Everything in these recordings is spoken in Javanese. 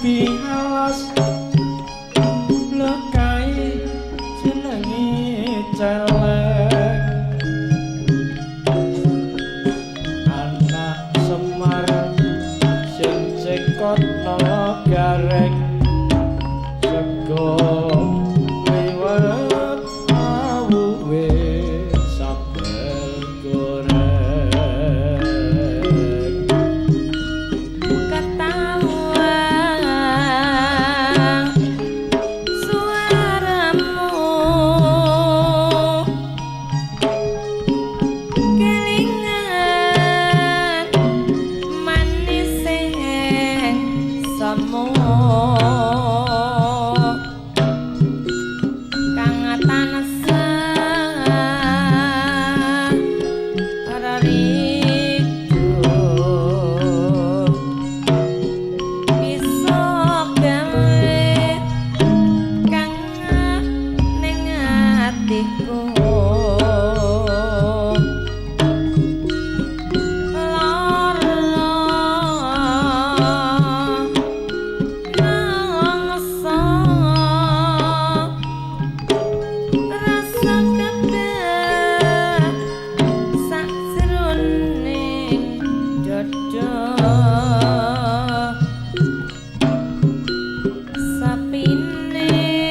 Ubi alas lekai jenenge celeng anak Semar sing cekot nala gareng sego liwet awuwe sambel goreng. Ketawang suaramu kelingan manis sing semu kang tansah ridu bisa gawe kang ning atiku lara nangsa rasa kebak sakjroning dada sapining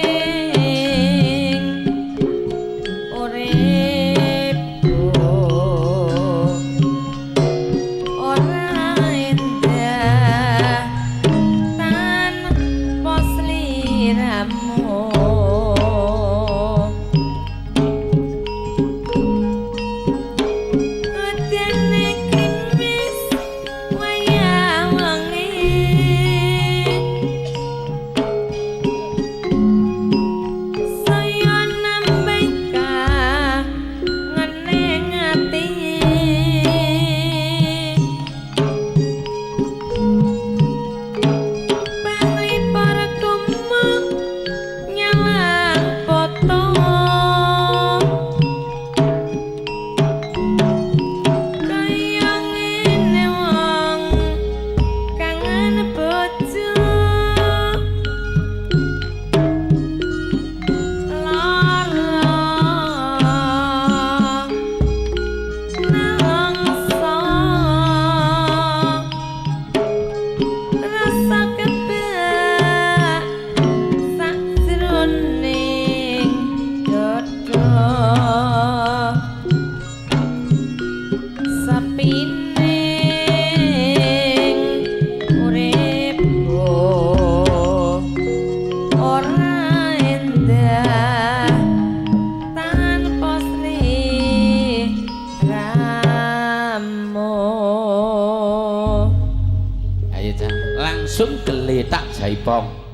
uripku ora endah tanpa sliramu. Udane grimis wayah wengi saya nambah kangen ati panglipur kumuk nyalang foto kaya ngene wong kangen bojo lara nangsa rasa kebak sakjroning dada sapining uripku ora endah tanpa sliramu. Ayo cah, langsung geletak jaipong.